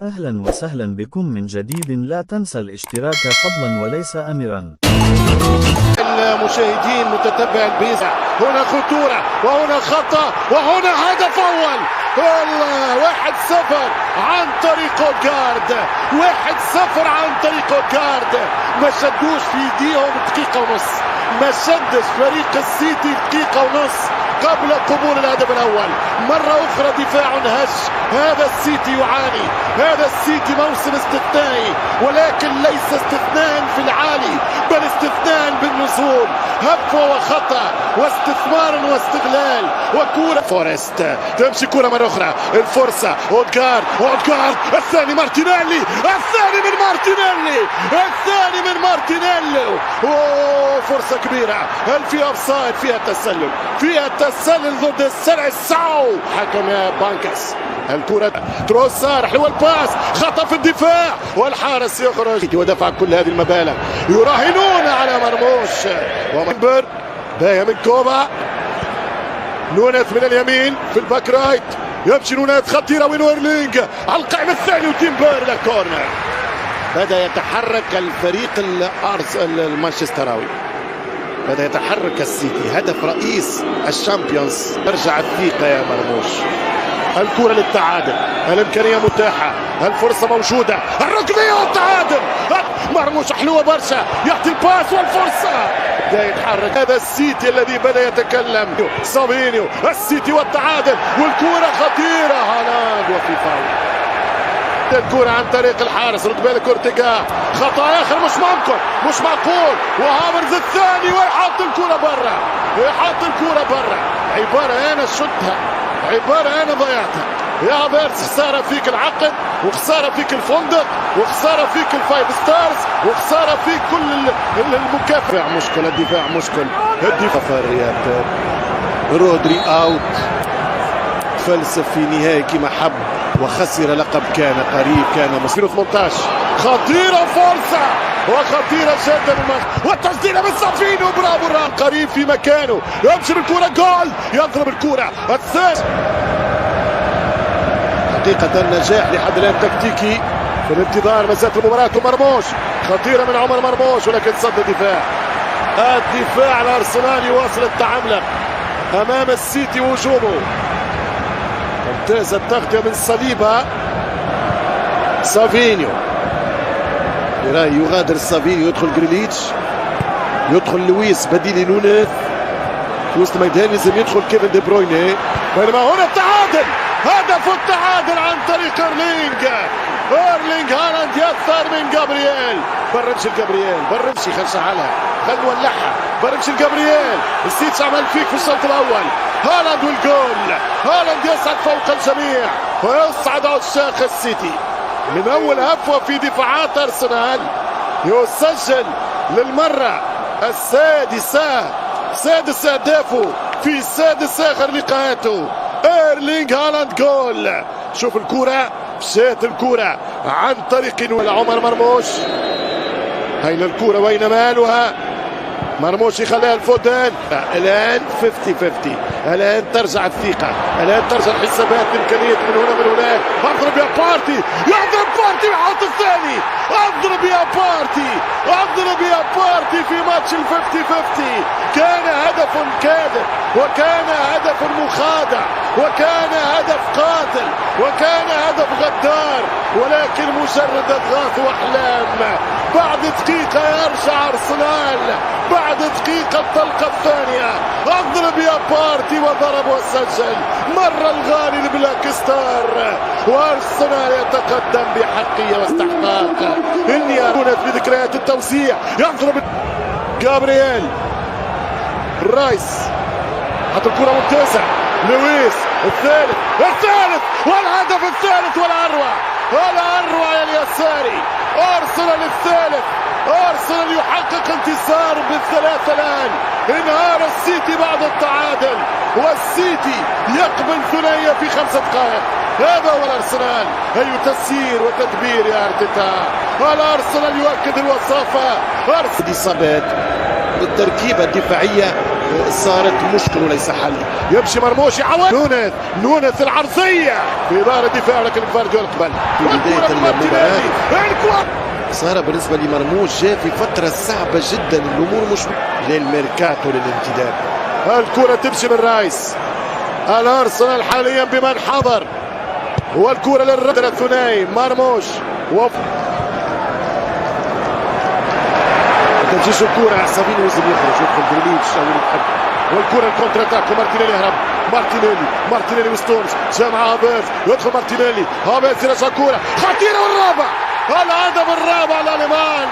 أهلا وسهلا بكم من جديد. لا تنسى الاشتراك فضلا وليس أمرا. المشاهدين متتبع البيزا، هنا خطورة وهنا خطأ وهنا هدف أول. والله 1-0 عن طريق اودجارد، 1-0 عن طريق اودجارد. ما شدوش في ايديهم دقيقة ونص، ما شدش فريق السيتي دقيقة ونص قبل قبول الهدف الأول. مرة أخرى دفاع هش، هذا السيتي يعاني، هذا السيتي موسم استثنائي، ولكن ليس استثناء في العالي بل استثناء بالنزول. هفوة وخطأ واستثمار واستغلال وكورة. فورست تمشي كرة مرة أخرى، الفرصة اودجارد، اودجارد الثاني، مارتينيلي الثاني من مارتينيلي، الثاني من مارتينيلي. أوه فرصة كبيرة، هل فيها offside؟ فيها تسلل، فيها تسلل ضد السلساو. حكم بانكاس، الكرة تروسار، حلو ال passe، خطف الدفاع والحارس يخرج. ودفع كل هذه المبالغ، يراهنون على مرموش. ومبر باية من كوبا، نونيز من اليمين في ال back right، يمشي نونيز، خطيرة، وين ايرلينج على القائم الثاني وتيمبر ل corner. بدأ يتحرك الفريق الأرس المانشستراوي، بدأ يتحرك السيتي، هدف رئيس ال Champions. ترجع الثقة يا مرموش، الكرة للتعادل، الإمكانية متاحة، الفرصة موجودة، الركنية والتعادل. مرموش حلوة برشا، يعطي ال passe والفرصة، بدأ يتحرك هذا السيتي الذي بدأ يتكلم. سافينيو، السيتي والتعادل، والكرة خطيرة، هالاند وفي فاول. الكرة عن طريق الحارس، رد بالك اورتيغا، خطأ آخر مش ممكن، مش معقول، وهافرز الثاني ويحط الكرة برا، يحط الكرة برا. عبارة أنا شدها، عبارة أنا ضيعتها يا هافرز. خسارة فيك العقد، وخسارة فيك الفندق، وخسارة فيك ال five stars، وخسارة فيك كل المكافأة. مشكل الدفاع، مشكل الدفاع. رودري out، فلسف في نهاية كما حب وخسر لقب كان قريب كان 2018. خطيرة فرصة وخطيرة جدا، والتسديدة من سافينو، برافو، قريب في مكانه، يمشي بالكرة، جول، يضرب الكرة الثاني. حقيقة نجاح لحد الآن تكتيكي في الانتظار، ما زالت المباراة. مرموش، خطيرة من عمر مرموش ولكن صد الدفاع. الدفاع الأرسنالي يواصل التعملق أمام السيتي وهجومه. ممتازة التغطية من صليبة. سافينيو يغادر، سافينيو يدخل جريليتش، يدخل لويس بديل نونيز في وسط الميدان، لازم يدخل كيفن دي برويني. بينما هنا التعادل، هدف التعادل عن طريق ايرلينج، ايرلينج هالاند يثر من جابرييل. برمشي لجابرييل، برمشي، خل نشعلها، خل نولعها، برمشي لجابرييل. السيتي عمل فيك في الشوط الاول. هالاند والجول، هالاند يصعد فوق الجميع ويصعد عشاق السيتي. من اول هفوه في دفاعات ارسنال يسجل للمره السادسه، سادس اهدافه في سادس اخر لقاءاته. ايرلينج هالاند جول. شوف الكرة، مشات الكرة عن طريق عمر مرموش. هين الكرة، وين مالها؟ مرموش يخليها الفودان. الان 50-50، الان ترجع الثقه، الان ترجع الحسابات، امكانيه من هنا من هناك. اضرب يا بارتي، يضرب بارتي ويحط الثاني. اضرب يا بارتي، اضرب يا بارتي في ماتش ال 50-50. كان هدف كاذب، وكان هدف مخادع، وكان هدف قاتل، وكان هدف غدار، ولكن مجرد اضغاث واحلام. بعد دقيقة يرجع أرسنال، بعد دقيقة الطلقة الثانية. اضرب يا بارتي، وضرب وسجل مرة الغالي ال Black Star، وأرسنال يتقدم بحقية واستحقاق. إني هنا في ذكريات التوسيع، يضرب جابرييل رايس، حط الكرة ممتازة، لويس الثالث، الثالث، والهدف الثالث والأروع، الأروع يا اليساري. أرسنال الثالث، أرسنال يحقق انتصار بالثلاثة الآن. انهار السيتي بعد التعادل، والسيتي يقبل ثنائية في 5 دقائق. هذا هو الأرسنال، أي تسيير وتدبير يا أرتيتا. الأرسنال يؤكد الوصافة. إصابات التركيبة الدفاعية. صارت مشكل وليس حل. يمشي مرموش، يعاود نونيز، نونيز العرضية في ظهر الدفاع، لكن جفارديول قبل. في بداية المباراة الكرة صار بالنسبة لمرموش، جاء في فترة صعبة جدا، الأمور مش للميركاتو للانتداب. الكرة تمشي من رايس. الأرسنال حاليا بمن حضر، والكرة للرد الثنائي مرموش و ما تمشيش الكرة، سافينو لازم يخرج، يدخل جريليتش او اللي تحب. والكرة ال contre-attaque ومارتينيلي هرب، مارتينيلي، مارتينيلي وستونز، جا مع هافيرتز، يدخل مارتينيلي، هافيرتز يرجع كرة خطيرة، والرابع، الهدف الرابع للألمان.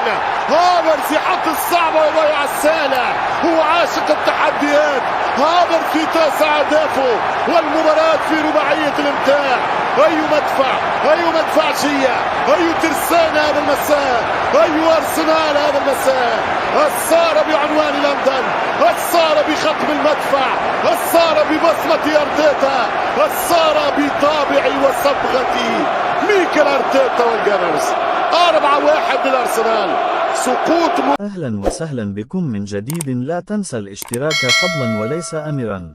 هافرز يحط الصعبة ويضيع السهلة، هو عاشق التحديات. هافرز في تاسع أهدافه والمباراة في رباعية الإمتاع. أي مدفع، أي مدفعجية، أي ترسانة هذا المساء، أي أرسنال هذا المساء. الصارة بعنوان لندن، الصارة بختم المدفع، الصارة ببصمة أرتيتا، الصارة بطابع وصبغة ميكل أرتيتا والجانرز. 4-1 للأرسنال. سقوط أهلا وسهلا بكم من جديد، لا تنسى الاشتراك فضلا وليس أمرا.